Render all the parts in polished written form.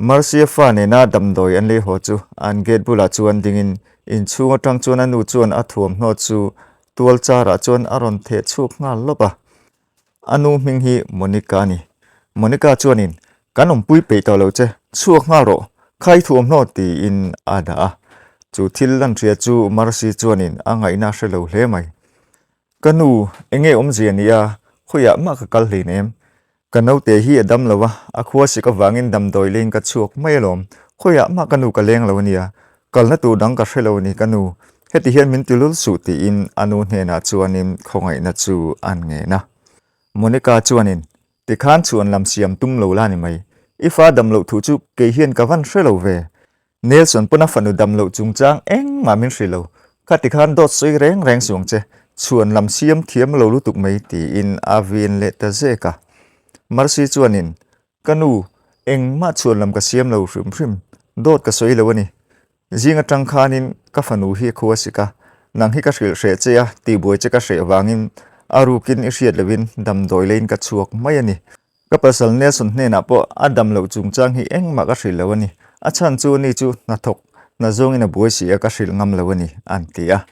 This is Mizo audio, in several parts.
Marcia fa nena damdawi an lei haw chu an gate bulah chuan dingin inchhung atang chuan a nu chuan a thuamhnaw chu tual charah chuan a rawn theh chhuak nghal lawp a. A nu hming hi Monica a ni. Monica chuanin, Kan awmpui peih tawh lo che, chhuak nghal rawh, khai thuamhnaw tiin a dah a. Chu thil lan hria chu Marcy chuanin a ngaihna a hre lo hle mai. Ka nu, enge awmzia nia, khawiah mah ka kal hleinem. Ka naute hi a dam lo a, a khua sik avangin damdawi leiin ka chhuak mai alawm. Khawiah mah ka nu ka leng lo ania, kalna tur dang ka hre lo a ni ka nu. Heti hian min ti lul suh tiin a nu hnenah chuanin khawngaihna chu an ngen a. Monica chuanin, Tikhan chhuan lam siam tum lo la ni mai. I fa dam loh thu chu kei hian ka van hre lo ve. Nelson pawn a fanu dam loh chungchang engmah min hrilh lo. Khati khan dawt sawi reng reng suang che, chhuan lam siam thiam lo lutuk mai tiin a vin leh ta zek a. Mercy chuanin, Ka nu, engmah chhuan lam ka siam lo hrim hrim, dawt ka sawi lo a ni. Zing atang khanin ka fanu hi a khu a sik a, nang hi ka hrilh hreh che a, tihbuai che ka hreh vangin a rukin i hriat lohin damdawi leiin ka chhuak mai a ni. Ka pasal Nelson hnenah pawh a dam loh chungchang hi engmah ka hrilh lo a ni. A chhan chu ani chu hnathawk hna zawngin a buai si a, ka hrilh ngam lo a ni, an ti a.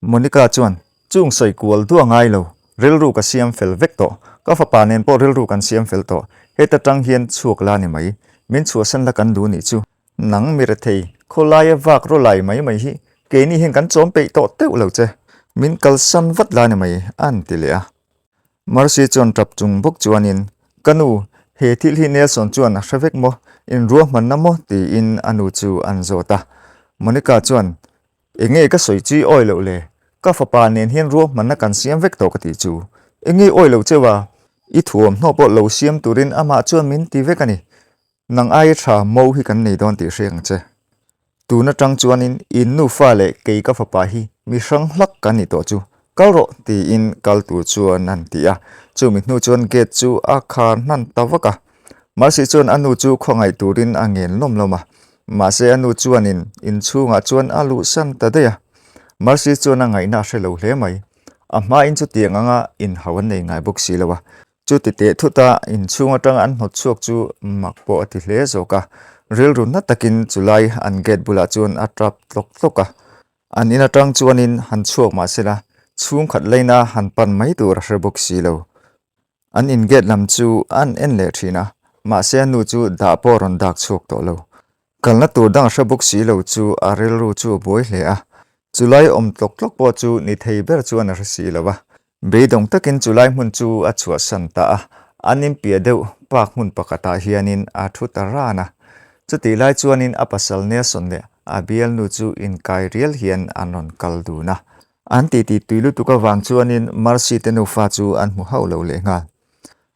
Monica chuan, Chung sawi kual duah ngai lo, rilru ka siam fel vek tawh. Ka fapa nen pawh rilru kan siam fel tawh. Heta tang hian chhuak la ni mai. Min chhuahsan la kan duh nih chu. Nang mi rethei, khawlaia vak rawlai mai mai hi keini hian kan chawm peih tawh teuh lo che. Min kalsan vat la ni mai, an ti leh a. Mercy chuan tap chung bawk chuanin, Ka nu, he thil hi Nelson chuan a hre vek maw? In ruahmanna maw? tiin a nu chu an zawt a. Monica chuan, Enge ka sawi chi awi loh le? Ka fapa nen hian ruahmanna kan siam vek tawh ka tih chu. Enge awi loh cheu a? I thuamhnaw pawh lo siam turin amah chuan min ti vek a ni. Nang aia tha mo hi kan nei dawn tih hriat ang che. Tun atang chuanin in nufa leh kei ka fapa hi mi hrang hlak kan ni tawh chu. Kal rawh tiin kal tur chuan an ti a. Chumi hnu chuan gate chu a khar hnan ta vak a. Mercy chuan a nu chu khawngaih turin a ngen lawm lawm a. Mahse a nu chuanin inchhungah chuan a luhsan ta daih a. Mercy chuan a ngaihna a hre lo hle mai. A hmain chutiang anga inhau an nei ngai bawk si lo a. Chuti teh thuta inchhung atanga an hnawt chhuak chu mak pawh a ti hle zawk a, rilru na takin chulai an gate bulah chuan a tap tlawk tlawk a. An in atang chuanin han chhuak mah sela chhungkhat laina han pan mai tur a hre bawk si lo. An in gate lam chu an en leh thin a, mahse a nu chu dah pawh a rawn dak chhuak tawh lo. Kalna tur dang a hre bawk si lo chu a rilru chu a buai hle a, chulai awm tlawk tlawk pawh chu ni thei ber chuan a hre si lo a. Beidawng takin chulai hmun chu a chhuahsan ta a, an inpiah deuh park hmun pakhatah hianin a thu ta ran a. Chutih lai chuanin a pasal Nelson leh a bialnu chu inkai rial hian an rawn kal dun a. An titi tui lutuk avang chuanin Mercy te nufa chu an hmu hauh lo lehnghal.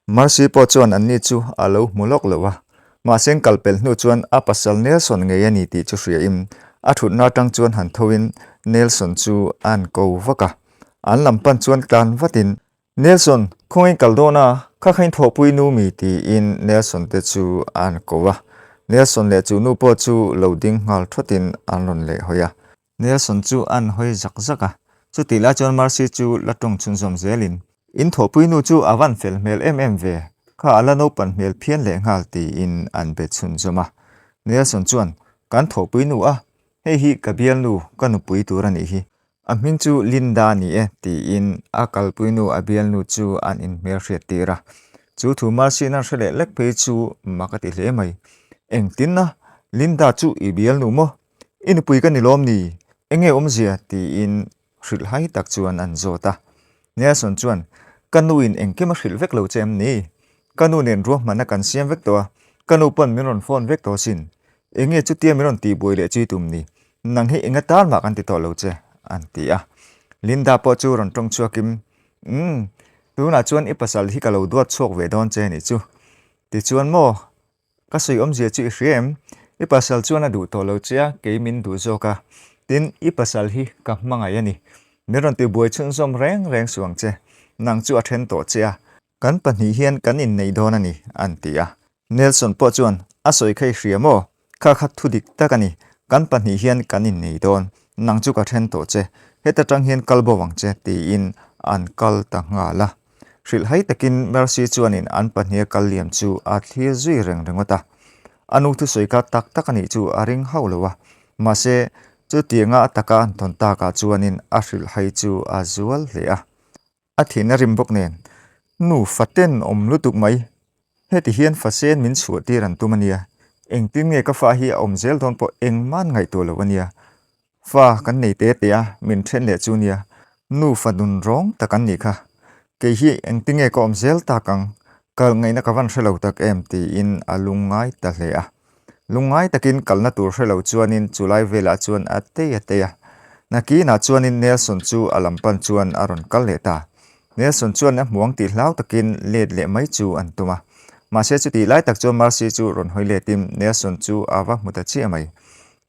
Mercy pawh chuan anni chu a lo hmu lawk lo a, mahse an kal pelh hnu chuan a pasal Nelson ngei a ni tih chu hriain a thutna atang chuan han thoin Nelson chu an ko vak a. An lam pan chuan tlan vatin, Nelson, khawngaih kal dawn a, kha khain thawhpui nu mi tiin Nelson te chu an ko a. Nelson leh chu nu pawh chu lo ding nghal thawtin an rawn leh hawi a. Nelson chu an hawi zak zak a, chutih lai chuan Mercy chu la tawng chhunzawm zelin, In thawhpui nu chu a van fel hmel em em ve, kha a la naupan hmel phian leh nghal tiin an be chhunzawm a. Nelson chuan, Kan thawhpui nu a, hei hi ka bialnu, ka nupui tur a nih hi. A hming chu Linda a ni e tiin a kalpui nu a bialnu chu an inhmelhriat tir a. Chu thu Mercy-in a hre leh lek phei chu mak a ti hle mai. Engtin a? Linda chu i bialnu maw? I nupui ka ni lawm ni? Enge awmzia? tiin hrilhhai tak chuan an zawt a. Nelson chuan, Ka nuin engkim a hrilh vek lo che em ni? Ka nu nen ruahmanna kan siam vek tawh a, ka nu pawn min rawn phone vek tawh asin. Enge chutia min rawn tihbuai leh chi tum ni? Nang hi enga tan mah kan ti tawh lo che, an ti a. Linda pawh chu rawn tawng chhuakin, Umm, tunah chuan i pasal hi ka lo duat chhuak ve dawn che nih chu. Tichuan maw, Ka sawi awmzia chu i hria em? I pasal chuan a duh tawh lo che a, kei min duh zawk a. Tin, i pasal hi ka hmangaih a ni. Min rawn tibuai chhunzawm reng reng suh ang che. Nang chu a then tawh che a. Kan pahnih hian kan inneih dawn a ni, an ti a. Nelson pawh chuan, A sawi kha i hria maw? Kha kha thu dik tak a ni. Kan pahnih hian kan innei dawn. Nang chu ka then tawh che. Heta tang hian kal bo ang che, tiin an kal ta nghal a. Hrilhhai takin Mercy chuanin an pahniha kal liam chu a thlir zui reng ringawt a. A nu thusawi kha tak tak a nih chu a ring hauh lo a, mahse chutianga a taka an tawn takah chuanin a hrilhhai chu a zual hle a. A thin a rim bawk nen, Nu faten awm lutuk mai, heti hian fasen min chhuah tir an tum a nia, engtin nge ka fa hi a awm zel dawn pawh engmah an ngaihtuah lo a nia, Fa kan nei te te a, min then leh chu nia, nu fa nun rawng tak an nih kha. Kei hi engtinge ka awm zel tak ang, kal ngaihna ka van hre lo tak em tiin a lungngai ta hle a. Lungngai takin kalna tur hre lo chuanin chulai velah chuan a tei a tei a. Nakinah chuanin Nelson chu a lam pan chuan a rawn kal leh ta. Nelson chuan a hmuang tih hlau takin let leh mai chu an tum a. Mahse chutih lai tak chuan Mercy chu rawn hawi letin Nelson chu a va hmu ta chiah mai.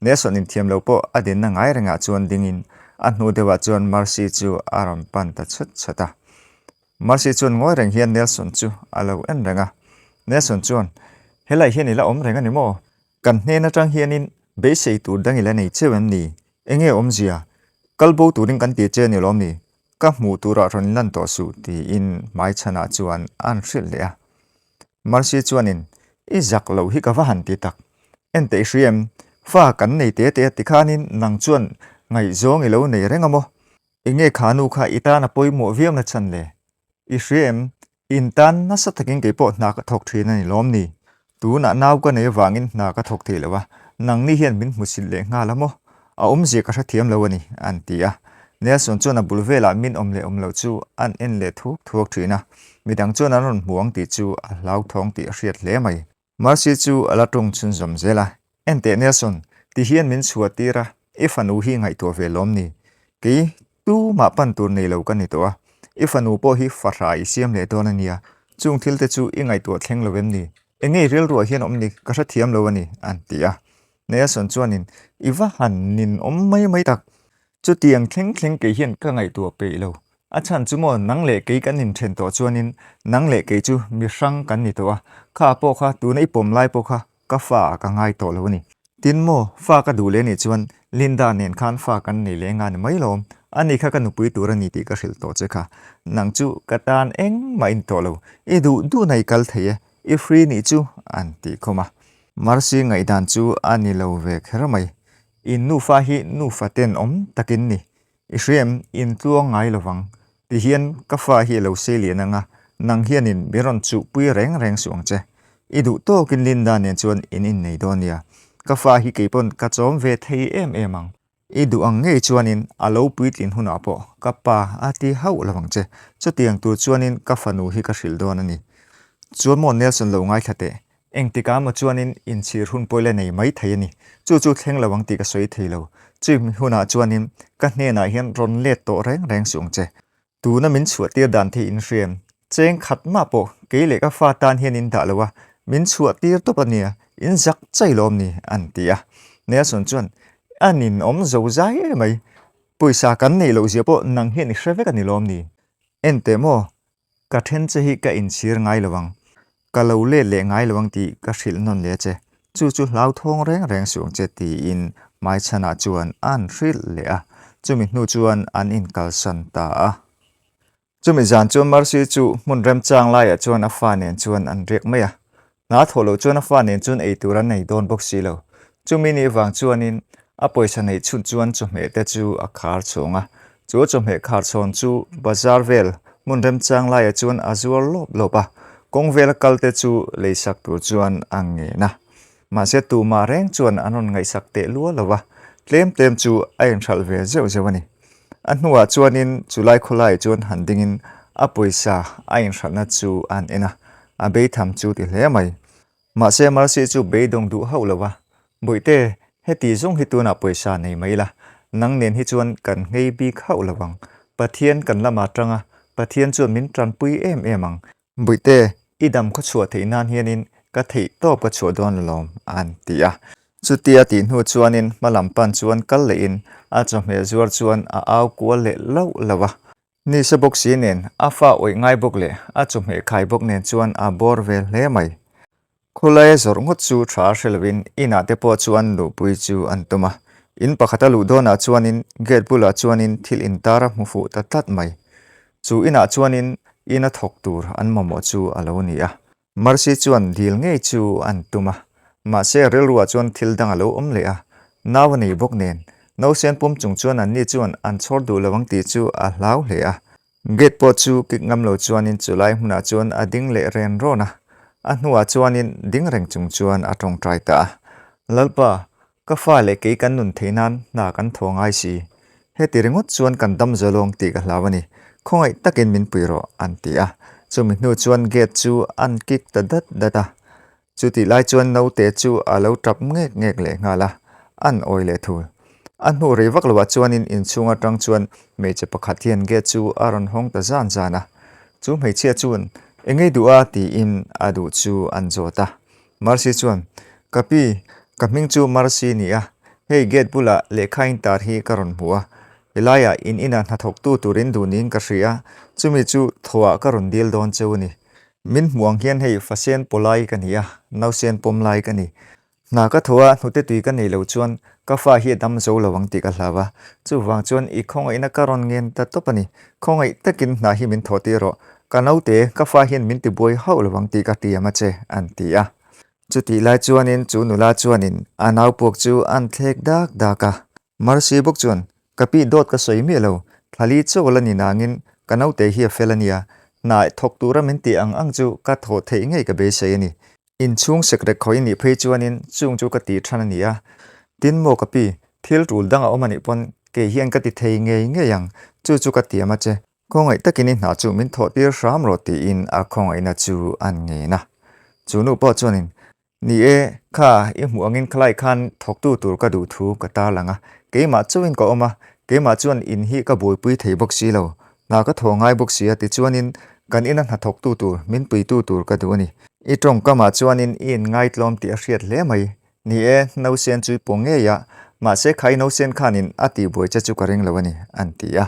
Nelson inthiam lo pawh a dinna ngai rengah chuan dingin a hnu deuhah chuan Mercy chu a rawn pan ta chhut chhut a. Mercy chuan ngawi reng hian Nelson chu a lo en reng a. Nelson chuan, Helai hian i la awm reng a ni maw? Kan hnen atang hianin beisei tur dang i la nei cheu em ni? Enge awmzia? Kal bo turin kan ti che a ni lawm ni? Ka hmuh turah rawn lan tawh suh tiin hmaichhanah chuan an hrilh leh a. Mercy chuanin, I zak loh hi ka va han ti tak. Enteh i hria em? Fa kan nei te te a tikhanin nang chuan ngaihzawng i lo nei reng a maw? Enge kha nu kha i tan a pawimawh viau na chhan le? I hria em? In tan nasa takin kei pawh hna ka thawk thin a ni lawm ni? Tunah nau ka nei avangin hna ka thawk thei lo a, nangni hian min hmusit leh nghal a maw? A awmzia ka hrethiam lo a ni, an ti a. Nelson chuan a bul velah min awm leh awm loh chu an en leh thuak thuak thin a, midang chuan an rawn hmu ang tih chu a hlauthawng tih a hriat hle mai. Mercy chu a la ṭawng chhunzawm zel a, Enteh Nelson, ti hian min chhuah tir a, i fanu hi ngaihtuah ve lawm ni? Kei tumah pan tur nei lo ka ni tawh a, i fanu pawh hi fahra i siam leh dawn a nia, chung thil te chu i ngaihtuah thleng lo em ni? Engei rilruah hian awm ni ka hrethiam lo a ni, an ti a. Nelson chuanin, I va han nin awm mai mai tak, chutiang thleng thleng kei hian ka ngaihtuah peih lo. A chhan chu maw nang leh kei kan inthen tawh chuanin nang leh kei chu mi hrang kan ni tawh a, kha pawh kha tuna i pawm lai pawh kha ka fa ah ka ngai tawh lo a ni. Tin maw, fa ka duh leh nih chuan Linda nen khan fa kan nei leh nga ni mai lawm, ani kha ka nupui tur a ni tih ka hrilh tawh che kha. Nang chu ka tan engmah in tawh lo, i duh duhna i kal thei e, i free nih chu an tih khawm a. Mercy ngaihdan chu a ni lo ve kher mai. In nufa hi nufa ten awm takin ni. I hria em, in tluang ngai lo vang. Ti hian ka fa hi a lo sei lian ang a, nang hianin min rawn chuhpui reng reng suh ang che. I duh tawkin Linda nen chuan in innei dawn nia. Ka fa hi keipawn ka chawm ve thei em em ang. I duh ang ngei chuanin a lo puitlin hunah pawh ka pa a ti hauh lo ang che. Chutiang tur chuanin ka fanu hi ka hrilh dawn a ni. Chuan maw Nelson lo ngaithla teh. Engtikah maw chuanin inchhir hun pawh i la nei mai thei a ni. Chu chu thleng lo ang tih ka sawi thei lo. Chumi hunah chuanin ka hnenah hian rawn let tawh reng reng suh ang che. Tuna min chhuah tir dan thei in hriam cheng khat mah pawh kei leh ka fa tan hian in dah lo a, min chhuah tir tawp a nia, in zak chai lawm ni, an ti a. Nelson chuan, A ninawm zo zai em mai, pawisa kan neih loh zia pawh nang hian i hre vek a ni lawm ni? Enteh maw, ka then che hi ka inchhir ngai lo ang, ka lo let leh ngai lo ang tih ka hrilh nawn leh a che, chu chu hlauthawng reng reng suh ang che tiin hmaichhanah chuan an hrilh leh a, chumi hnu chuan an inkalsan ta a. Chumi zan chuan Mercy chu hmun remchang laiah chuan a fa nen chuan an riak mai a, Hna thawh loh chuan a fa nen chuan ei tur an nei dawn bawk si lo. Chumi nih vang chuanin a pawisa neih chhun chuan chawhmeh te chu a khar chhawng a. Chu chawhmeh khar chhawn chu bazar vel hmun remchang laiah chuan a zuar lawp lawp a, kawng vela kal te chu leisak tur chuan a ngen a. Mahse tumah reng chuan an rawn ngaihsak teh lua lo va, tlem tlem chu a inhralh ve zeuh zeuh a ni. A hnuah chuanin chulai khawlaiah chuan han dingin a pawisa a inhralhna chu an en a, a beitham chu ti hle mai. Mahse Mercy chu beidawng duh hauh lo va, Bawihte, heti zawng hi tunah pawisa nei mai la, nang nen hi chuan kan nghei bik hauh lo ang. Pathian kan lamah tang a, Pathian chuan min tanpui em em ang. Bawihte, i dam khaw chhuah theih nan hianin ka theih tawp ka chhuah dawn alawm, an ti a. Chutia tih hnu chuanin hma lam pan chuan kal lehin a chawhmeh zuar chuan a au kual leh lauh lauh a. Nisa bawk si nen, a fa awih ngai bawk leh a chawhmeh khai bawk nen chuan a bawr ve hle mai. Khawlaia zawrh ngawt chu tha hre lovin inah te pawh chuan luhpui chu an tum a. In pakhata luh dawnah chuanin gate bulah chuanin thil intar a hmu fuh ta tlat mai. Chu inah chuanin ina thawk tur an mamawh chu a lo ni a. Mercy chuan dil ngei chu an tum a. Mahse a rilruah chuan thil dang a lo awm leh a, nau a nei bawk nen, nausen pawm chung chuan anni chuan an chhawr duh lo ang tih chu a hlau hle a. Gate pawh chu kik ngam lo chuanin chulai hmunah chuan a ding leh ren rawn a, a hnuah chuanin ding reng chung chuan a tawngtai ta a. Lalpa, ka fa leh kei kan nun theih nan hna kan thaw ngai si. Heti ringawt chuan kan dam zo lawng tih ka hlau a ni. Khawngaih takin min pui rawh, an ti a. Chumi hnu chuan gate chu an kik ta dat dat a. Chutih lai chuan naute chu a lo tap ngek ngek leh nghal a, an awi leh thul. A hnu rei vak loah chuanin inchhung atang chuan hmeichhe pakhat hian gate chu a rawn hawng ta zan zan a. Chu hmeichhia chuan, Engei duh a? tiin a duh chu an zawt a. Mercy chuan, Ka pi, ka hming chu Mercy ni a, hei gate bulah lehkha intar hi ka rawn hmu a. Helaiah in inah hnathawktu turin duh niin ka hria a, chumi chu thawhah ka rawn dil dawn cheu a ni. Min hmuh ang hian hei fasen paw lai ka ni a, nausen pawm lai ka ni. Hna ka tho a, hnute tui ka nei lo chuan ka fa hi a dam zo lo ang tih ka hlau a. Chuvang chuan i khawngaihna ka rawn ngen ta tawp a ni. Khawngaih takin hna hi min thawh tir rawh. Ka naute, ka fa hian min tibuai hauh lo ang tih ka tiam a che, an ti a. Chutih lai chuanin chu nula chuanin a naupuak chu an thlek dak dak a. Mercy bawk chuan, Ka pi dawt ka sawi miah lo, thlali chaw la ni nangin ka naute hi a fel a nia, hna thawk tura min tih ang ang chu ka thawh theih ngei ka beisei a ni. Inchhung sekrek khawi nih phei chuanin chung chu ka tih than a ni a, tin maw ka pi, thil tul dang a awm a nih pawn kei hian ka ti thei ngei ngei ang, chu chu ka tiam a che. Khawngaih takin i hna chu min thawh tir hram rawh tiin a khawngaihna chu an ngen a. Chu nu pawh chuanin Ni e, kha i hmuh angin khalai khan thawktu tur ka duh thu ka tarlang a, keimah chauhin ka awm a, keimah chuan in hi ka buaipui thei bawk si lo, hna ka thaw ngai bawk si a tichuanin kan ina hna thawktu tur, min puitu tur ka duh a ni. I tawngkamah chuanin i inngaitlawm tih a hriat hle mai. Ni e, nausen chu i pawh ngei a, mahse kha i nausen khanin a tihbuai che chu ka ring lo a ni, an ti a.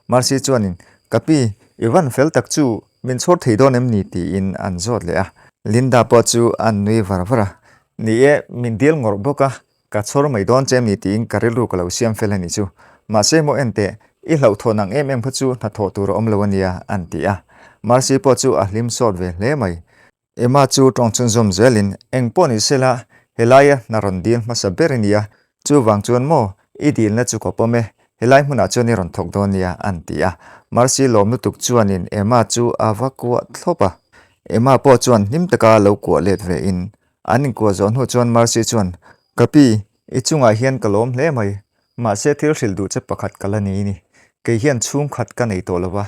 Mercy chuanin, Ka pi, i van fel tak chu Min chhawr thei dawn em ni tiin an zawt leh a. Linda pawh chu a nui var var a. Ni e, min dil ngawrh bawk a, ka chhawr mai dawn che em ni tiin ka rilru ka lo siam fel a ni chu. Mahse maw enteh, i hlauhthawn ang em em kha chu hnathawh tur a awm lo a nia, an ti a. Mercy pawh chu a hlim sawt ve hle mai. Emma chu tawng chhunzawm zelin, Eng pawh ni sela, helaia hna rawn dil hmasa ber i nia, chuvang chuan maw, i dilna chu ka pawm e, helai hmunah chuan i rawn thawk dawn nia, an ti a. Mercy lawm lutuk chuanin Emma chu a va kuah thlawp a. Emma pawh chuan hlim taka lo kuah let vein, an inkuah zawh hnu chuan Mercy chuan, Ka pi, i chungah hian ka lawm hle mai, mahse thil hrilh duh che pakhat ka la nei ni, kei hian chhungkhat ka nei tawh lo va,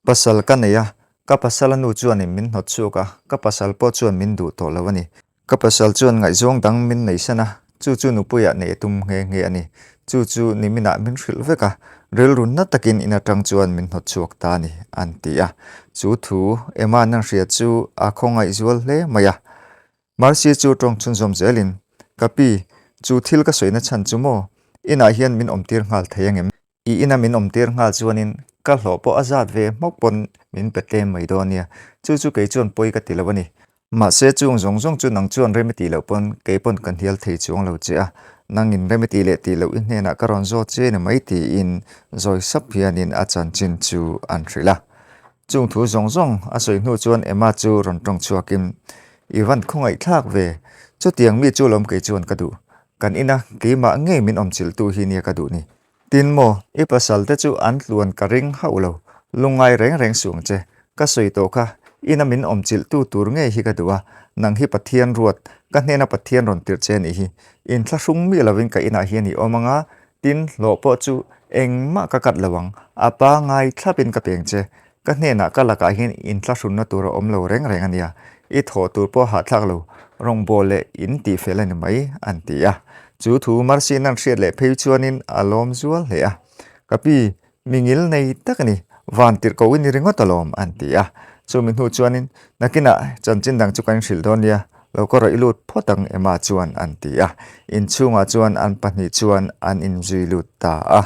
Pasal ka nei a, ka pasal a nu chuanin min hnawt chhuak a, ka pasal pawh chuan min duh tawh lo a ni. Ka pasal chuan ngaihzawng dang min neisan a, chu chu nupuiah nei a tum nghe nghe a ni. Chu chu niminah min hrilh vek a, rilru na takin in atang chuan min hnawt chhuak ta a ni, an ti a. Chu thu Emma nan hria chu a khawngaih zual hle mai a. Mercy chu tawng chhunzawm zelin, Ka pi, chu thil ka sawina chhan chu maw? Inah hian min awmtir nghal thei angem? I ina min awmtir nghal chuanin ka hlawh pawh a zat ve hmawk pawn min pe tlem mai dawn nia, chu chu kei chuan pawi ka ti lo a ni. Mahse chung zawng zawng chu nang chuan rem i tih loh pawn kei pawn ka hnial thei chuang lo che a, nangin rem i tih leh tih loh i hnenah ka rawn zawt che ni mai tiin zawi sap hianin a chanchin chu an hrilh a. Chung thu zawng zawng a sawi hnu chuan Emma chu rawn tawng chhuakin, I van khawngaihthlak ve, chutiang mi chu lawm kei chuan ka duh, kan ina keimah ngei min awmchilhtu hi nia ka duh ni. Tin maw, i pasal te chu an tluan ka ring hauh lo, lungngai reng reng suh ang che. Ka sawi tawh kha, ina min awm chilhtu tur ngei hi ka duh a, nang hi Pathian ruat, ka hnena Pathian rawn tirh che anih hi. Inthlahrung miah lovin ka inah hian i awm ang a, tin hlawh pawh chu engmah ka kat lo ang, a pangai thlapin ka peng che. Ka hnenah ka lakah hian inthlahrunna tur a awm lo reng reng a nia, i thawh tur pawh hahthlak lo, rawngbawl leh in tih fel a ni mai, an ti a. Chu thu Mercy nan hriat leh phei chuanin a lawm zual hle a. Ka pi, mi ngil nei tak a ni, van tirh ko i ni ringawt alawm, an ti a. Chumi hnu chuanin, Nakinah chanchin dang chu kan hrilh dawn nia, lo ka rawih lut phawt ang Emma chuan an ti a. Inchhungah chuan an pahnih chuan an inzui lut ta a.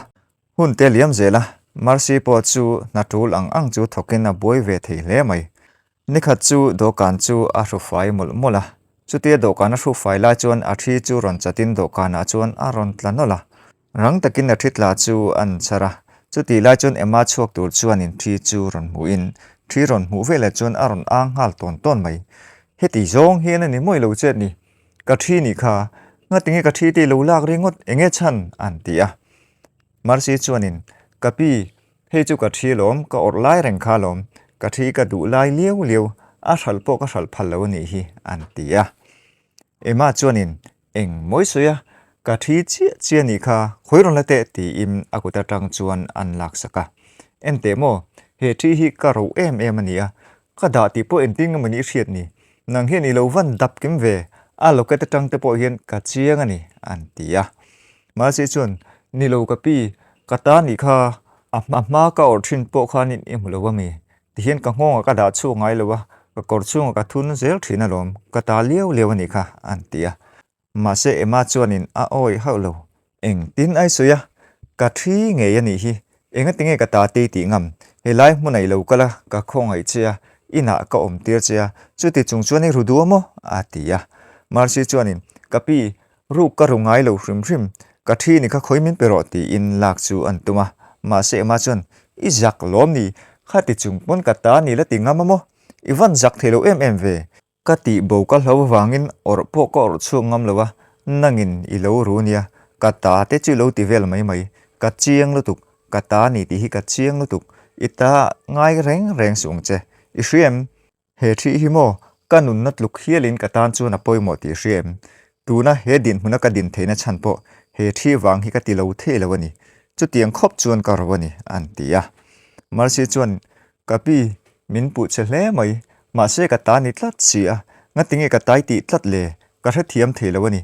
Hun te liam zel a, Mercy pawh chu hna tul ang ang chu thawkin a buai ve thei hle mai. Nikhat chu dawhkan chu a hru fai mawlh mawlh a, chutia dawhkan a hru fai lai chuan a thi chu rawn chatin dawhkanah chuan a rawn tla nawlh a. Rang takin a thi tla chu an chhar a, chutih lai chuan Emma chhuak tur chuanin thi chu rawn hmuhin thi rawn hmuh veleh chuan a rawn ang nghal tawn tawn mai. Heti zawng hian a ni mawi lo chet ni. Ka thi nih kha, ngatinge ka thi te i lo lak ringawt enge chhan? an ti a. Mercy chuanin, Ka pi, hei chu ka thi alawm, ka awrh lai reng kha alawm, ka thi ka duh lai liau liau, a hralh pawh ka hralh phal lo a nih hi, an ti a. Emma chuanin, Eng mawi sawi a, ka thi chiah chiah nih kha, khawi rawn la teh tiin a kut atang chuan an laksak a. Enteh maw, he thi hi ka ro em em a ni a, Ka dah tih pawh engtin nge mawni i hriat ni? Nang hian i lo van dap kim ve, a locket atang te pawh hian ka chiang a ni, an ti a. Mahse chuan, Ni lo ka pi, ka ta nih kha, a hma ka awrh thin pawh khanin i hmu lo a mi? Tihian ka nghawngah ka dah chhuak ngai lo a, ka kawr chhungah ka thun zel thin alawm, ka ta liau liau a nih kha, an ti a. Mahse Emma chuanin a awih hauh lo. Engtin ai sawi a? Ka thi ngei a nih hi. Engatinge ka ta tei tih ngam? Helai hmun a i lo kal a, ka khawngaih che a, inah ka awm tir che a, chuti chung chuan i ru duh a maw? a ti a. Mercy chuanin, Ka pi, ruk ka ru ngai lo hrim hrim, ka thi ni kha khawi min pe rawh tiin lak chu an tum a. Mahse Emma chuan, I zak lawm ni, khati chung pawn ka ta ni la ti ngam a maw? I van zak thei lo em em ve. Ka tih bo ka hlo avangin awrh pawh ka awrh chhuak ngam lo a, nangin i lo ru nia, ka ta te chu i lo ti vel mai mai, ka chiang lutuk, ka ta ni tih hi ka chiang lutuk, i ta ngai reng reng suh ang che, i hria em? He thih hi maw, ka nunna tluk hialin ka tan chuan a pawimawh tih i hria em? Tuna he dinhmuna ka din theihna chhan pawh he thih vang hi ka ti lo thei lo a ni, chutiang khawp chuan ka ro a ni, an ti a. Mercy chuan Ka pi, min puh che hle mai, mahse ka ta ni tlat si a, ngatinge ka tai tih tlat le, ka hrethiam thei lo a ni.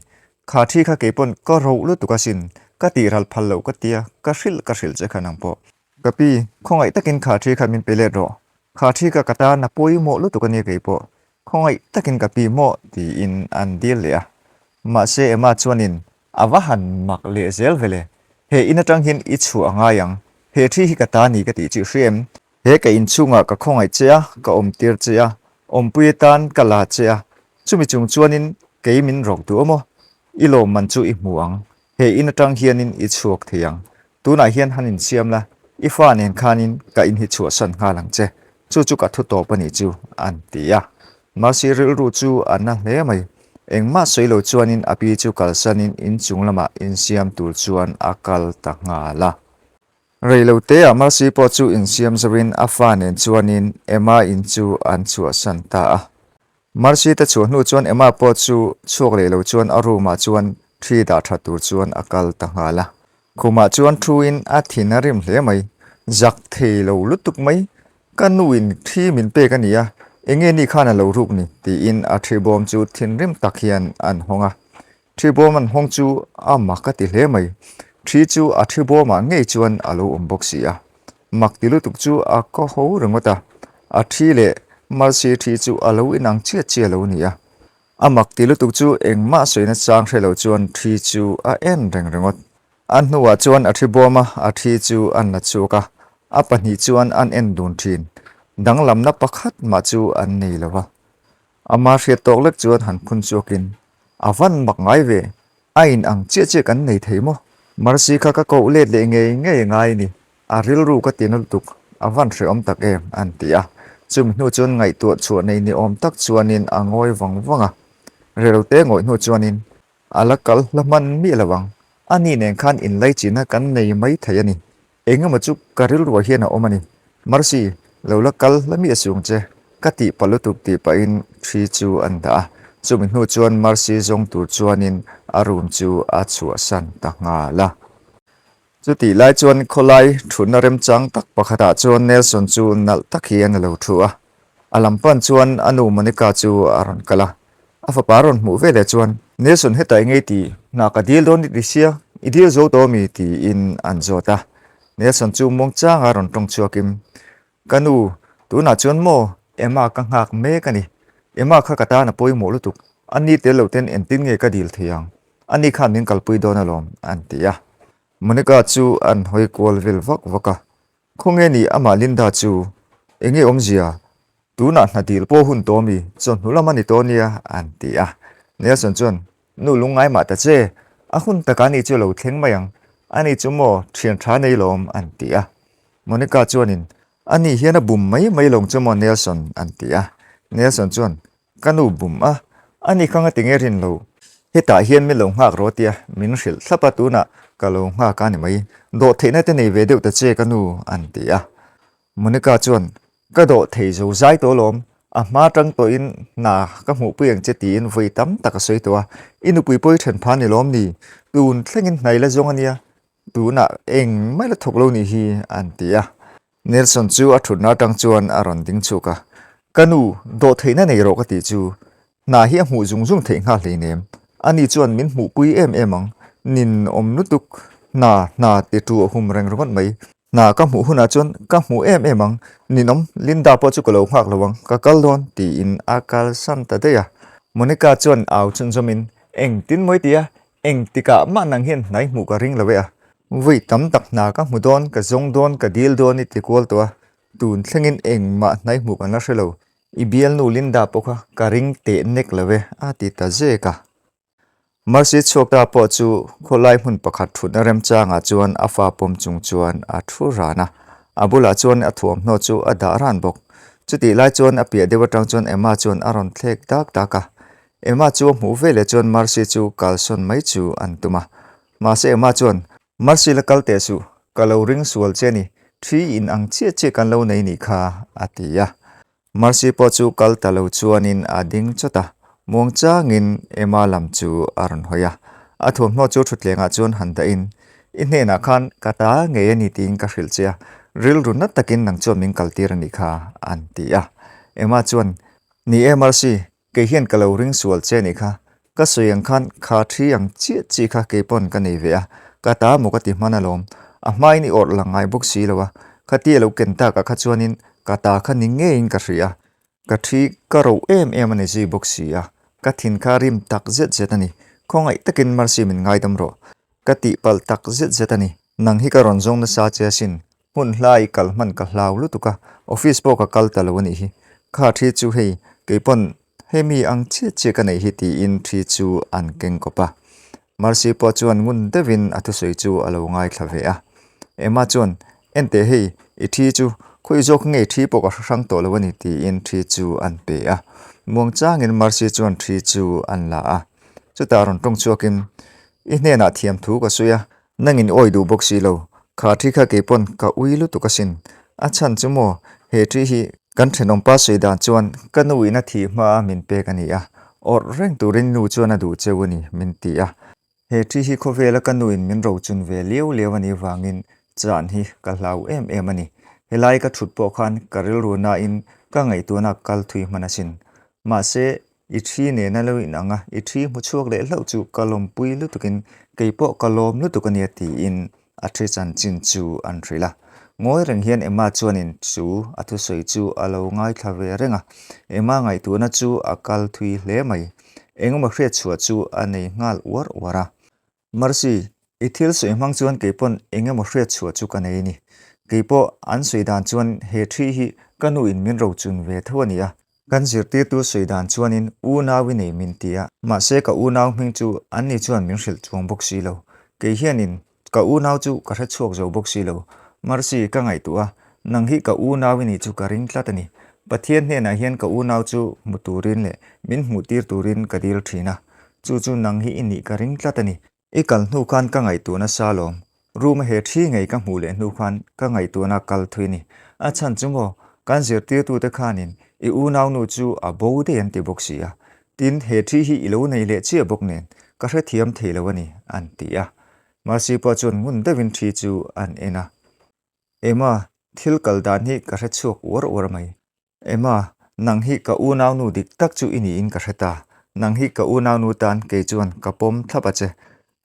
Kha thi kha keipawn ka roh lutuk asin, ka tih ral phal loh ka tia, ka hrilh ka hrilh che kha nang pawh. Ka pi, khawngaih takin kha thi kha min pe let rawh, kha thi kha ka tan a pawimawh lutuk a nia keipawh, khawngaih takin ka pi maw tiin an dil leh a. Mahse Emma chuanin A va han mak leh zel vele, he in atang hian i chhuah a ngai ang, he thi hi ka ta ni ka tih chu i hria em? He ka inchhungah ka khawngaih che a, ka awmtir che a, awmpui atan ka la che a, chumi chung chuanin kei min rawk duh awm aw, i lawmman chu i hmu ang, he in atang hianin i chhuak thei ang, tunah hian han insiam la, i fa nen khanin ka in hi chhuahsan nghal ang che, chu chu ka thu tawp a nih chu, an ti a. Mercy rilru chu a na hle mai. Engmah sawi lo chuanin a pi chu kalsanin inchung lamah insiam tur chuan a kal ta nghal a. Rei lo teah Mercy pawh chu insiam zoin a fa nen chuanin Emma in chu an chhuahsan ta a. Mercy te chhuah hnu chuan Emma pawh chu chhuak leh lo chuan a room ah chuan thi dah tha tur chuan a kal ta nghal a. Khumah chuan thuin a thin a rim hle mai. Zak thei lo lutuk mai. Ka nuin thi min pek a ni a, enge ni khan a lo ruk ni? tiin a thi bawm chu thinrim tak hian an hawng a. Thi bawm an hawng chu a mak a ti hle mai. Thi chu a thi bawmah ngei chuan a lo awm bawk si a. Mak ti lutuk chu a ka ho ringawt a. A thi leh Mercy thi chu a lo inang chiah chiah lo ni a. A mak ti lutuk chu engmah sawina chang hre lo chuan thi chu a en reng ringawt. A hnuah chuan a thi bawm a, a thi chu an la chhuak a, a pahnih chuan an en dun thin. Danglamna pakhat mah chu an nei lo va. Ama hriat tawk lek chuan han phun chhuakin, A van mak ngai ve, a in ang chiah chiah kan nei thei maw? Mercy kha ka koh let leh ngei ngei ngai ni, A rilru ka ti na lutuk, a van hrehawm tak em, an ti a. Chumi hnu chuan ngaihtuah chhuah nei ni awm tak chuanin a ngawi vang vang a. Relote ngawih hnu chuanin a la kal hla hman miah lo ang. Ani nen khan inlaichinna kan nei mai thei a ni. Engemaw chu ka rilruah hian a awm a ni. Mercy, lo la kal hla miah sung che, ka tih palh lutuk tih pahin thi chu an dah a. Chumi hnu chuan Mercy zawng tur chuanin a room chu a chhuahsan ta nghal a. Chutih lai chuan khawlai thutna remchang tak pakhatah chuan Nelson chu nalh tak hian a lo thu a. A lam pan chuan a nu Monica chu a rawn kal a. A fapa rawn hmuh veleh chuan, Nelson hetah eng ei tih? Hna ka dil dawn i ti sia, i dil zo tawh ami? tiin an zawt a. Nelson chu muangchanga rawn tawng chhuakin, Ka nu, tunah chuan maw Emma ka nghak mek a ni. Emma kha ka tan a pawimawh lutuk. A ni tel lo ten engtin nge ka dil thei ang? A ni khan min kalpui dawn alawm, an ti a. Monica chu an hawi kual vel vak vak a. Khawnge ni amah Linda chu? Enge awmzia? Tunah hna dil pawh hun tawh mi? Chawhnu lam a ni tawh nia, an ti a. Nelson chuan, Nu lungngai mah ta che, a hun takah ni chu lo thleng mai ang. Ani chu maw thian tha nei lawm, an ti a. Monica chuanin, Ani hian a bum mai mai lawng chu maw Nelson, an ti a. Nelson chuan, Ka nu bum a, ani kha nga tinge rin lo. Hetah hian min lo nghak rawh tia min hrilh thlap a, tunah ka lo nghak a ni mai. Dawhtheihna te nei ve deuh ta che ka nu, an ti a. Monica chuan, Ka dawh thei zo zai tawh alawm, a hma tang tawhin hna ka hmuhpui ang che tiin vawi tam tak a sawi tawh a, i nupui pawi then pha ni lawm ni, tun thlengin hnai la zawng a nia, tunah eng mai la thawk lo nih hi, an ti a. Nelson chu a thutna atang chuan a rawn ding chhuak a, Ka nu, dawh theihna nei rawh ka tih chu, hna hi a hmuh zung zung theih nghal hleinem, ani chuan min hmuhpui em em ang, nin awm lutuk, hna hna ti tu a hum reng ringawt mai. Hna ka hmuh hunah chuan ka hmuh em em ang, ninawm Linda pawh chu ka lo nghak lo ang, ka kal dawn tiin a kalsan ta daih a. Monica chuan au chhunzawmin, Engtin mawi tia, engtikah mah nang hian hnai hmuh ka ring lo e a. Vawi tam tak hna ka hmu dawn, ka zawng dawn, ka dil dawn i ti kual tawh a, tun thlengin engmah hnai hmuh kan la hre lo. I bialnu Linda pawh kha ka ring teh nek lo e a ti ta zek a. Mercy chhuakta pawh chu khawlai hmun pakhat thutna remchangah chuan a fa pawm chung chuan a thu ran a, a bulah chuan a thuamhnaw chu a dah ran bawk. Chutih lai chuan a piah deuh atang chuan Emma chuan a rawn thlek dak dak a. Emma chu a hmuh veleh chuan Mercy chu kalsawn mai chu an tum a. Mahse Emma chuan, Mercy la kal teh suh, ka lo ring sual che a ni, thi in ang chiah chiah kan lo nei nih kha, a ti a. Mercy pawh chu kal ta lo chuanin a ding chawt a, muangchangin Emma lam chu a rawn hawi a. A thuamhnaw chu thutlengah chuan han dahin, I hnenah khan ka ta ngei a ni tiin ka hrilh che a, rilru nat takin nang chuan min kaltir a nih kha, an ti a. Emma chuan, Ni e Mercy, Kei hian ka lo ring sual che nih kha, ka sawi ang khan kha thi ang chiah chi kha kei pawn ka nei ve a, ka ta maw ka ti hman alawm, a hmain i awrh lang ngai bawk si lo a, khati a lo ken takah kha chuanin ka ta kha ni ngeiin ka hria a, ka thi ka ro em em a ni zui bawk si a, ka thin kha rim tak zet zet a ni, khawngaih takin Mercy min ngaidam rawh, ka tihpalh tak zet zet a ni, nang hi ka rawn zawng nasa che asin, Hmun hla i kal hman ka hlau lutuk a, office pawh ka kal ta lo a nih hi. Kha thi chu hei, kei pawn hemi ang chiah chiah ka neih hi tiin thi chu an keng kawp a. Mercy pawh chuan ngun deuhin a thusawi chu a lo ngaithla ve a. Emma chuan, Enteh hei, i thi chu khawi zawk nge thi pawh ka hre hrang tawh lo a ni tiin thi chu an pe a. Muangchangin Mercy chuan thi chu an la a. Chutah rawn tawng chhuakin, I hnenah thiamthu ka sawi a, Nangin awi duh bawk si lo, kha thi kha kei pawn ka ui lutuk asin. A chhan chu maw, he thi hi kan thenawmpa sawi dan chuan ka nu in a thih hma a min pek a ni a, awrh reng turin nu chuan a duh cheu a ni min ti a. He thi hi khawvela ka nu in min rochun ve liau liau a nih vangin chan hi ka hlau em em a ni. Helai ka thut pawh khan ka rilru nain ka ngaihtuahna kal thui hman asin. Mahse, I thi nena lo in ang a, i thi hmu chhuak leh hlauh chu ka lawmpui lutukin kei pawh ka lawm lutuk a nia tiin a thi chanchin chu an hrilh a. Ngawi reng hian Emma chuanin chu a thusawi chu a lo ngaithla ve reng a, Emma ngaihtuahna chu a kal thui hle mai. Engemaw hriatchhuah chu a nei nghal uar uar a. Mercy, i thil sawi hmang chuan kei pawn eng emaw hriat chhuah chu ka nei a ni. Kei pawh an sawi dan chuan he thi hi ka nu in min rochun ve tho a ni a. Kan zirtirtu sawi dan chuanin unau i nei min ti a, mahse ka unau hming chu an ni chuan min hrilh chuang bawk si lo. Kei hianin ka unau chu ka hre chhuak zo bawk si lo. Mercy, ka ngaihtuah a, nang hi ka unau i nih chu ka ring tlat a ni. Pathian hnenah hian ka unau chu hmu turin leh min hmuh tir turin ka dil thin a. Chu chu nang hi i nih ka ring tlat a ni. I kal hnu khan ka ngaihtuahna sa lawm. Room a he thi ngei ka hmuh leh hnu khan ka ngaihtuahna kal thui a ni. A chhan chu maw, kan zirtirtute khanin i unaunu chu a bo daih an ti bawk si a. Tin, he thi hi i lo nei leh chiah bawk nen, ka hrethiam thei lo a ni, an ti a. Mercy pawh chuan ngun deuhin thi chu an en a. Emma, thil kal dan hi ka hrechhuak uar uar mai. Emma, nang hi ka unaunu dik tak chu i niin ka hre ta. Nang hi ka unaunu tan kei chuan ka pawm thlap a che.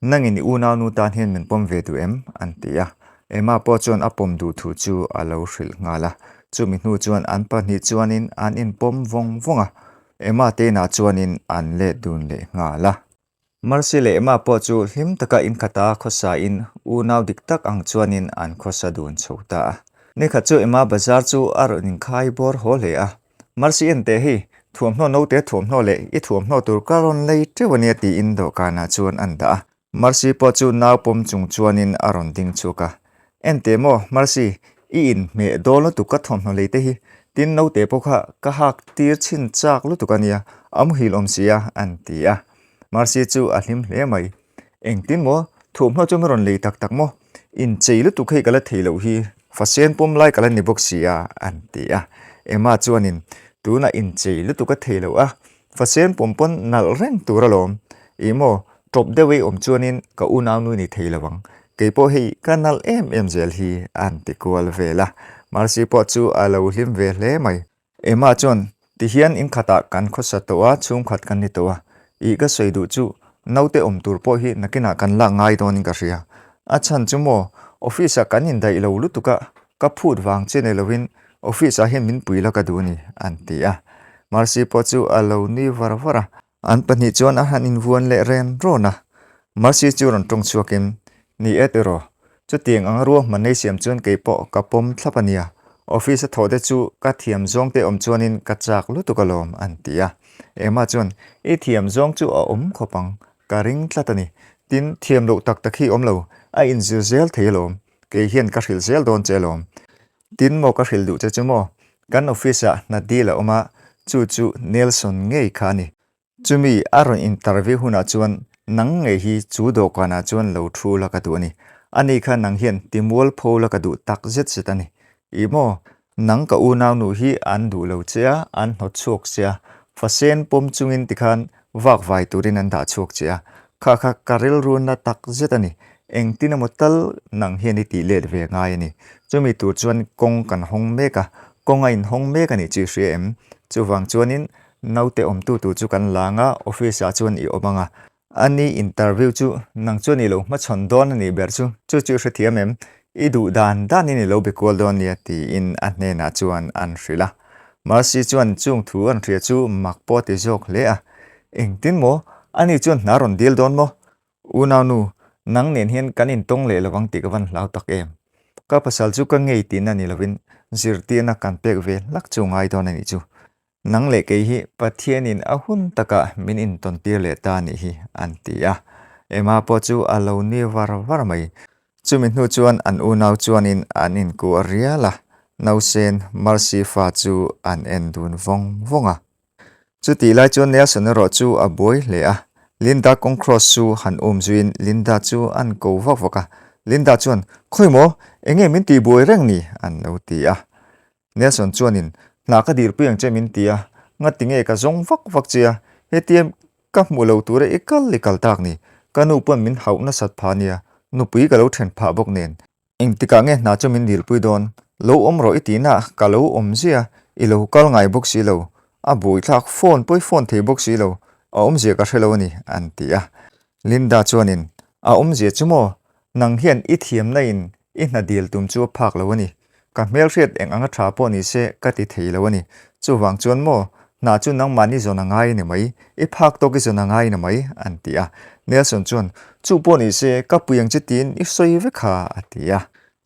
Nangin i unaunu tan hian min pawm ve duh em? an ti a. Emma pawh chuan a pawm duh thu chu a lo hrilh nghal a. Chumi hnu chuan an pahnih chuanin an inpawm vawng vawng a. Emma te inah chuanin an let dun leh nghal a. Mercy leh Emma pawh chu hlim taka inkhata khawsain unau dik tak ang chuanin an khawsa dun chho ta a. Nikhat chu Emma bazar chu a rawn inkhai bawr haw hle a. Mercy en teh hei, thuamhnaw note thuamhnaw leh i thuamhnaw tur ka rawn lei teuh ania tiin dawhkanah chuan an dah a. Mercy pawh chu nau pawm chung chuanin a rawn ding chhuak a. En teh maw, Mercy, i inhmeh dawn lutuk ka thuamhnaw lei te hi, tin note pawh kha ka hak tir chhin chak lutuk ania, a muhil awm si a, an ti a. Mercy chu a hlim hle mai. Engtin maw? Thuamhnaw chu min rawn lei tak tak maw? Inchei lutuk hei ka la thei loh hi, fasen pawm lai ka la ni bawk si a, an ti a. Emma chuanin, Tunah inchei lutuk a thei loh a, fasen pawm pawn nalh reng tur alawm. Ih maw, tawp deuh ei awm chuanin ka unaunu ni thei lo ang. Kei pawh hei ka nalh em em zel hi, an ti kual vel a. Mercy pawh chu a lo hlim ve hle mai. Emma chuan, Tihian in khatah kan khawsa tawh a, chhungkhat kan ni tawh a. Ih ka sawi duh chu, naute awm tur pawh hi nakinah kan lak ngai dawnin ka hria. A chhan chu maw, office-ah kan indaih lo lutuk a, ka phut vang che nei lovin office-ah hian min pui la ka duh a ni, an ti a. Mercy pawh chu a lo nui var var a. An pahnih chuan a han invuan leh ren rawn a. Mercy chu rawn tawng chhuakin, Ni e tiraw, chutiang anga ruahman ei siam chuan kei pawh ka pawm thlap a nia. Office a thawh te chu ka thiam zawng te awm chuanin ka chak lutuk alawm, an ti a. Emma chuan, I thiam zawng chu a awm khawp ang, ka ring tlat a ni. Tin, thiam loh tak tak hi awm lo, a inzir zel thei alawm. Kei hian ka hrilh zel dawn che alawm. Tin maw ka hrilh duh che chu maw? Kan office ah hna deal a awm a, chu chu Nelson ngei kha a ni. Chumi a rawn interview hunah chuan nang ngei hi chu dawhkanah chuan lo thu la ka duh a ni. Ani kha nang hian ti mualpho la ka duh tak zet zet a ni. Ih maw? Nang ka unaunu hi an duh lo che a, an hnawt chhuak che a, fasen pawm chungin tikhan vak vai turin an dah chhuak che a, kha kha ka rilru na tak zet a ni. Engtin emaw tal nang hian i tih let ve ngai a ni. Chumi tur chuan kawng kan hawng mek a, kawng a inhawng mek a nih chu i hria em? Chuvang chuanin naute awmtu tur chu kan lang a, office ah chuan i awm ang a. Ani interview chu nang chuan i lo hmachhawn dawn a nih ber chu, chu chu i hrethiam em? I duh dan danin i lo be kual dawn nia tiin a hnenah chuan an hrilh a. Mercy chuan chung thu an hria chu mak pawh a ti zawk hle a. Engtin maw? Ani chuan hna rawn dil dawn maw? Unaunu, nang nen hian kan intawng leh lovang tih ka van hlau tak em? Ka pasal chu ka ngei tihna ni lovin zirtirna kan pek ve hlak chu ngai dawn a nih chu. Nang leh kei hi Pathianin a hun takah min intawntir leh ta a nih hi, an ti a. Emma pawh chu a lo ni var var mai. Chumi hnu chuan an unau chuanin an inkuah rial a, Nausen Mercy fa chu an en dun vawng vawng a. Chutih lai chuan Nelson erawh chu a buai hle a, Linda kawng cross chu han um zuiin Linda chu an ko vak vak a. Linda chuan, Khawi maw? Enge min tih buai reng ni? an lo ti a. Nelson chuanin, Hna ka dirpui ang che min ti a, ngati nge ka zawng vak vak che a, hetia ka hmuh lo tura i kal i kal tak ni, ka nu pawn min hauh nasat phah nia, nupui ka lo then phah bawk nen. Engtikah nge hna chu min dilpui dawn? Lo awm rawh i tihna ka lo awm zia, i lo kal ngai bawk si lo. A buaithlak phone pawh i phone thei bawk si lo, a awmzia ka hre lo a ni, an ti a. Linda chuanin, A awmzia chu maw? Nang hian i thiamna in i hna dil tum chu a phak lo a ni. Ka hmelhriat eng anga tha pawh ni se ka ti thei lo a ni. Chuvang chuan maw, hna chu nangmahni zawn a ngai a ni mai, i phak tawk i zawn a ngai a ni mai, an ti a. Nelson chuan, Chu pawh ni se, ka pui ang che tiin i sawi vek kha, a ti a.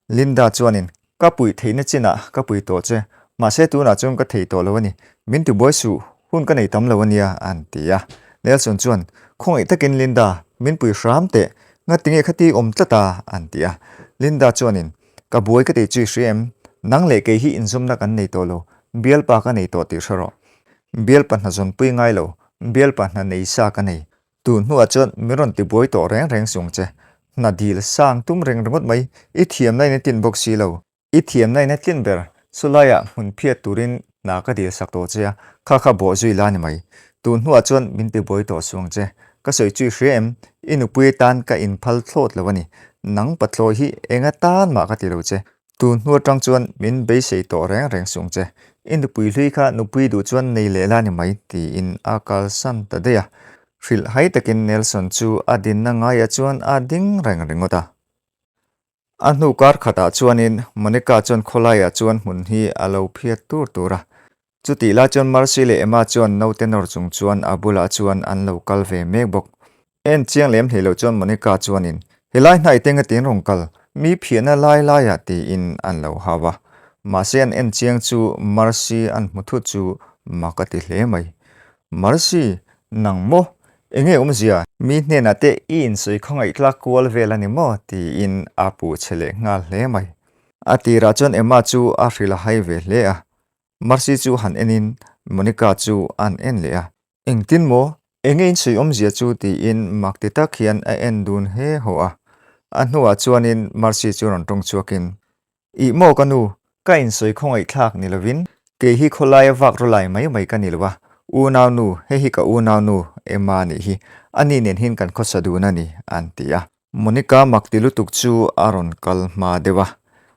Linda chuanin, Ka puih theihna chinah ka pui tawh che, mahse tunah chuan ka thei tawh lo a ni. Min tibuai suh, hun ka nei tam lo a nia, an ti a. Nelson chuan, Khawngaih takin Linda, min pui hram teh, ngatinge khati awm tlat a, an ti a. Linda chuanin, Ka buai ka tih chu i hria em? Nang leh kei hi inzawmna kan nei tawh lo, bialpa ka nei tawh tih hre rawh. Bialpa hna zawnpui ngai lo, bialpa hna nei sa ka nei. Tun hnuah chuan min rawn tibuai tawh reng reng sung che. Hna dil sang tum reng ringawt mai, i thiamna in a tlin bawk si lo. I thiamna in a tlin ber, chulaiah hmun phiat turin hna ka dil sak tawh che a, kha kha bawh zui la ni mai. Tun hnuah chuan min tibuai tawh sung che. Ka sawi chu i hria em? I nupui atan ka inphal thlawt lo a ni. Nang pathlawi hi eng atan mah ka ti lo che. Tun hnu atang chuan min beisei tawh reng reng sung che. I nupui hlui kha nupui duh chuan nei leh la ni mai tiin a kalsan ta daih a. Hrilh hai takin Nelson chu a dinna ngaiah chuan a ding reng ringawt a. A hnu kar khatah chuanin Monica chuan khawlaiah chuan hmun hi a lo phiat tur tur a. Chutih lai chuan Mercy leh Emma chuan naute nawr chung chuan a bulah chuan an lo kal ve mek bawk. En chiang lem hlei lo chuan Monica chuanin, Helai hnaih te ngatin rawn kal, mi phiahna lai laiah tiin an lo hau a. Mahse an en chiang chu Mercy an hmu thut chu mak a ti hle mai. Mercy, nang maw? Enge awmzia? Mi hnenah te i insawi khawngaih tlak kual vel a ni maw? tiin a puh chhe leh nghal hle mai. A tirah chuan Emma chu a hrilh a hai ve hle a. Mercy chu han enin Monica chu an en leh a. Engtin maw? Enge in sawi awmzia chu tiin mak ti tak hian a en dun he haw a. A hnuah chuanin Mercy chu rawn tawng chhuakin, Ih maw ka nu, ka insawi khawngaih thlak ni lovin kei hi khawlaia vak rawlai mai mai ka ni lo a, unau nu, hei hi ka unau nu Emma nih hi, ani nen hian kan khawsa dun a ni, an ti a. Monica mak ti lutuk chu a rawn kal hma deuh a,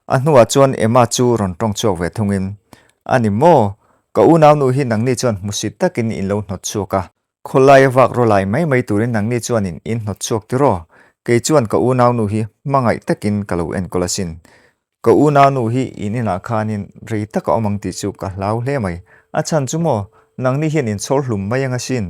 a hnuah chuan Emma chu rawn tawng chhuak ve thungin, A ni maw? Ka unaunu hi nangni chuan hmusit takin in lo hnawt chhuak a, khawlaia vak rawlai mai mai turin nangni chuan in in hnawt chhuak tiraw? Kei chuan ka unaunu hi hmangaih takin ka lo enkawl asin. Ka unaunu hi in inah khanin rei tak a awm ang tih chu ka hlau hle mai. A chhan chu maw, nangni hian in chhawr hlum mai ang asin.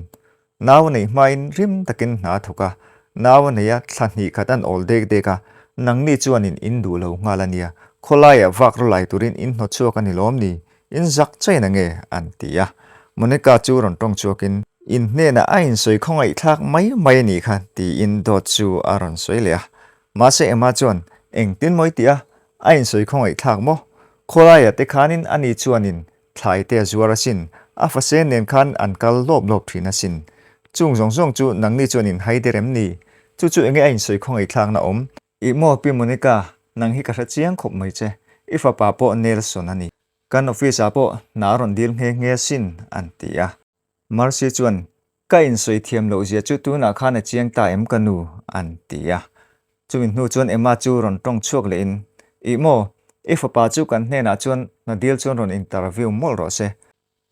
Nau a neih hmain rim takin hna a thawk a, nau a neih a thla hnih khat an awl dek dek a, nangni chuanin in duh lo nghal a nia, khawlaiah vak rawlai turin in hnawt chhuak a ni lawm ni, in zak chain ange an ti a. Monica chu rawn tawng chhuakin, In hnenah a insawi khawngaihthlak mai mai a nih kha tiin dawt chu a rawn sawi leh a. Mahse Emma chuan, Engtin maw i tih a? A insawi khawngaihthlak maw? Khawlaiah te khanin ani chuanin Thlai te a zuar asin, a fase nen khan an kal lawp lawp thin asin. Chung zawng zawng chu nangni chuan in hai der em ni? Chu chu enge a insawi khawngaihthlakna awm? Ih maw Pi Monica, nang hi ka hre chiang khawp mai che. I fapa pawh Nelson a ni. Kan office ah pawh hna a rawn dil nghe nghe asin, an ti a. Mercy chuan, Ka insawi thiam loh zia chu tunah khan a chiang ta em ka nu? an ti a. Chumi hnu chuan Emma chu rawn tawng chhuak lehin, Ih maw, i fapa chu kan hnenah chuan hna dil chuan rawn interview mawlh rawh se.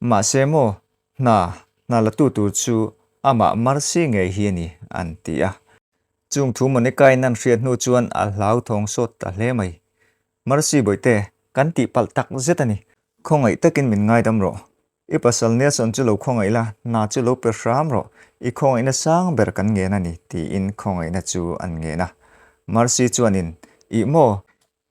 Mahse maw, hna, hna la tu tur chu amah Mercy ngei hi a ni, an ti a. Chung thu Monica-in an hriat hnu chuan a hlauthawng sawt ta hle mai. Mercy Bawihte, kan tihpalh tak zet a ni. Khawngaih takin min ngaidam rawh. I pasal Nelson chu lo khawngaih la, hna chu lo pe hram rawh, i khawngaihna sang ber kan ngen a ni, tiin khawngaihna chu an ngen a. Mercy chuanin, Ih maw,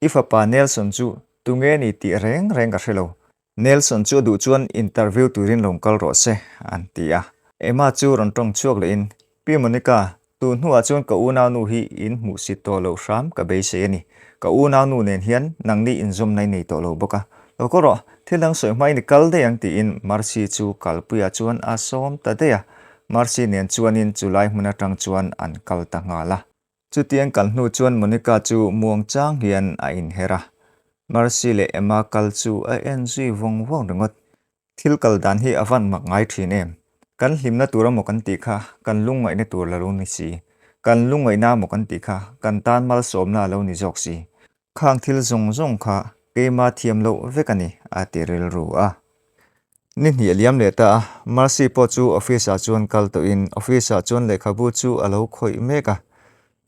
i fapa Nelson chu tunge ni tih reng reng ka hre lo. Nelson chu a duh chuan interview turin lo kal rawh se, an ti a. Emma chu rawn tawng chhuak lehin, Pi Monica, tun hnuah chuan ka unaunu hi in hmuhsit tawh loh hram ka beisei a ni. Ka unaunu nen hian nangni inzawmna i nei tawh lo bawk a. Lo kawr rawh, thil dang sawi hmain i kal daih ang tiin Mercy chu kalpuiah chuan a sawm ta daih a. Mercy nen chuanin chulai hmun atang chuan an kal ta nghal a. Chutiang kal hnu chuan Monica chu muang chang hian a inher a. Mercy leh Emma kal chu a en zui vawng vawng ringawt. Thil kal dan hi a van mak ngai thin em? Kan hlimna tur amaw kan tih kha kan lungngaihna tur la lo ni si. Kan lungngaihna amaw kan tih kha kan tan malsawmna a lo ni zawk si. Khang thil zawng zawng kha keima thiam loh vek a ni, a ti rilru a. Ni hnih a liam leh ta a, Mercy pawh chu office ah chuan kal tawhin office ah chuan lehkhabu chu a lo khawih mek a.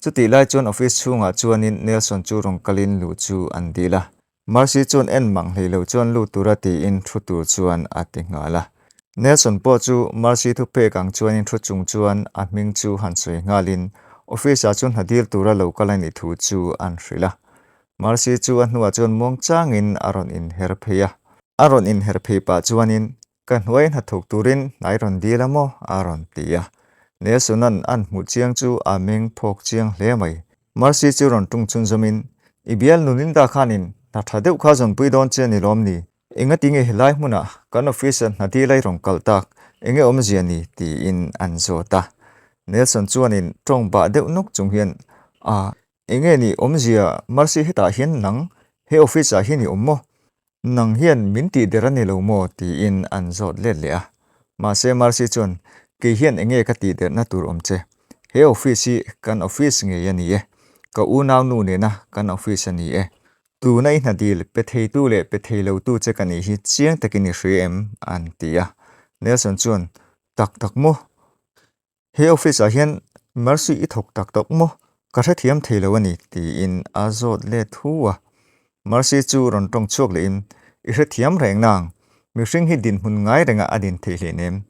Chutih lai chuan office chhungah chuanin Nelson chu rawn kalin luh chu an dil a. Mercy chuan en mang hlei lo chuan lut tura tiin thu tur chuan a ti nghal a. Nelson pawh chu Mercy thupek ang chuanin thu chung chuan a hming chu han sawi nghalin office-ah chuan hna dil tura lo kal a nih thu chu an hrilh a. Mercy chu a hnuah chuan muangchangin a rawn inher phei a. A rawn inher phei pah chuanin Ka hnuai hnathawk turin hnai rawn dil a maw? a rawn ti a. Nelson-a'n an hmuh chiang chu a meng phawk chiang hle mai. Mercy chu rawn tung chhunzawmin, I bial Nuninda khanin hna tha deuh kha zawnpui dawn che a ni lawm ni? Engati nge helai hmunah kan office-a hna dil a i rawn kalh tak? Enge awmzia ni? tiin an zawt a. Nelson chuanin tawng bah deuh nawk chung hian, A, enge ni awmzia Mercy hetah hian nang he office-ah hian i awm maw? Nang hian min tih der a ni lo maw? tiin an zawt let leh a. Mahse Mercy chuan, Kei hian enge ka tih derhna tur awm che? He office hi kan office ngei a ni e. Ka unaunu nena kan office a ni e. Tuna i hna dil pe theitu leh pe thei lotu che ka nih hi chiang takin i hria em? an ti a. Nelson chuan, Tak tak maw? He office ah hian Mercy i thawk tak tak maw? Ka hrethiam thei lo a ni, tiin a zawt let hu a. Mercy chu rawn tawng chhuak lehin, I hrethiam reng nang, mihring hi dinhmun ngai rengah a din thei hle nem.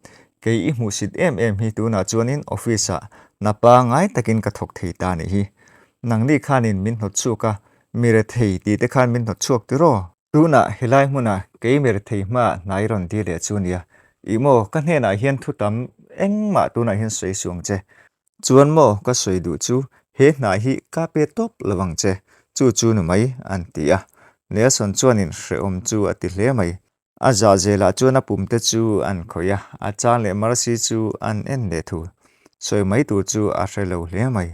Kei i hmuhsit em em hi tunah chuanin office ah na pangai takin ka thawk thei ta nih hi. Nangni khanin min hnawt chhuak a, mi rethei tih te khan min hnawt chhuak tiraw? Tunah helai hmunah kei mi rethei hmaah hnai rawn ti leh chu nia. Ih maw, ka hnenah hian thu tam engmah tunah hian sawi suh ang che. Chuan maw, ka sawi duh chu he hnai hi ka pe tawp lo ang che, chu chu nu mai, an ti a. Nelson chuanin hrehawm chu a ti hle mai. A zah zelah chuan a pum te chu an khawih a, a chang leh Mercy chu an en leh thu. Sawi mai tur chu a hre lo hle mai.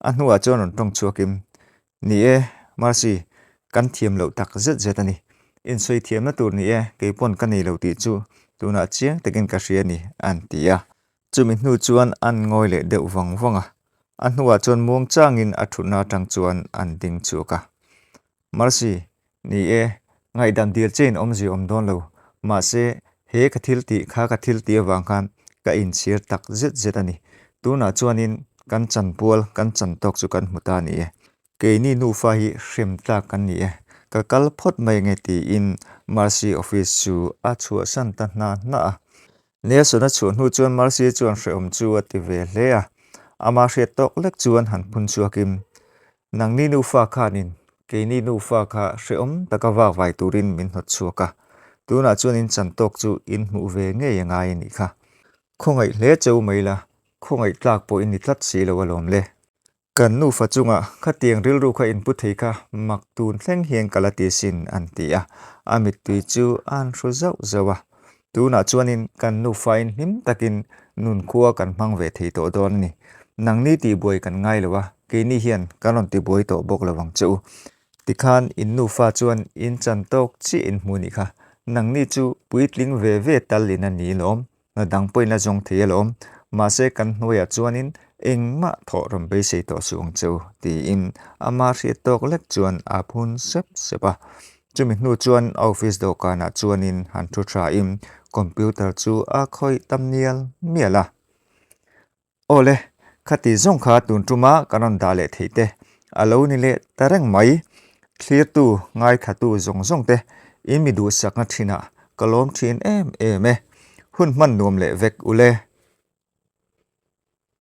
A hnuah chuan rawn tawng chhuakin, Ni e, Mercy, kan thiam loh tak zet zet a ni. Insawi thiamna tur ni e, kei pawn ka nei lo tih chu tunah chiang takin ka hria a ni, an ti a. Chumi hnu chuan an ngawi leh deuh vang vang a, a hnuah chuan muang changin a thutna atang chuan an ding chhuak a. Mercy, ni e, ngaihdam dil chein awmzia awm dawn lo, mahse he ka thil tih kha ka thil tih avang khan ka inchhir tak zet zet a ni. Tunah chuanin kan chanpual kan chan tawk chu kan hmu ta a ni e. Keini nufa hi hrem tlak kan ni e, ka kal phawt mai nge tiin Mercy office chu a chhuahsan ta hna hna a. Nelson a chhuah hnu chuan Mercy chuan hrehawm chu a ti ve hle a, ama hriat tawk lek chuan han phun chhuakin, Nangni nufa khanin keini nufa kha hrehawm taka vak vai turin min hnawt chhuak a, tunah chuan in chan tawk chu in hmuh ve ngei a ngai a nih kha. Khawngaih hle cheu mai la, khawngaih tlak pawh in ni tlat si lo alawm le. Kan nufa chungah khatiang rilru kha inpu thei kha mak tun thleng hian ka la ti sin an ti a, a mittui chu a han hru zauh zauh a. Tunah chuanin kan nufain hlim takin nunkhua kan hmang ve thei tawh dawn a ni. Nangni tihbuai kan ngai lo a, keini hian kan rawn tibuai tawh bawk lo ang che u. Tikhan in nufa chuan in chan tawk chiah in hmu nih kha, nangni chu puitling ve ve tal in a ni lawm. Hna dang pawhin a zawng thei alawm, mahse kan hnuaiah chuanin engmah thawh rawn beisei tawh suh ang che u, tiin ama hriat tawk lek chuan a phun sep sep a. Chumi hnu chuan a office dawhkanah chuanin han thu thain computer chu a khawih tam mial mial a. Awle, khati zawng kha tun tuma kan rawn dah leh theih te a lo ni leh ta reng mai. Thlirtu, ngaithlatu zawng zawng te in mi duhsakna thinah ka lawm thin em em e. Hun hman nuam leh vek ule.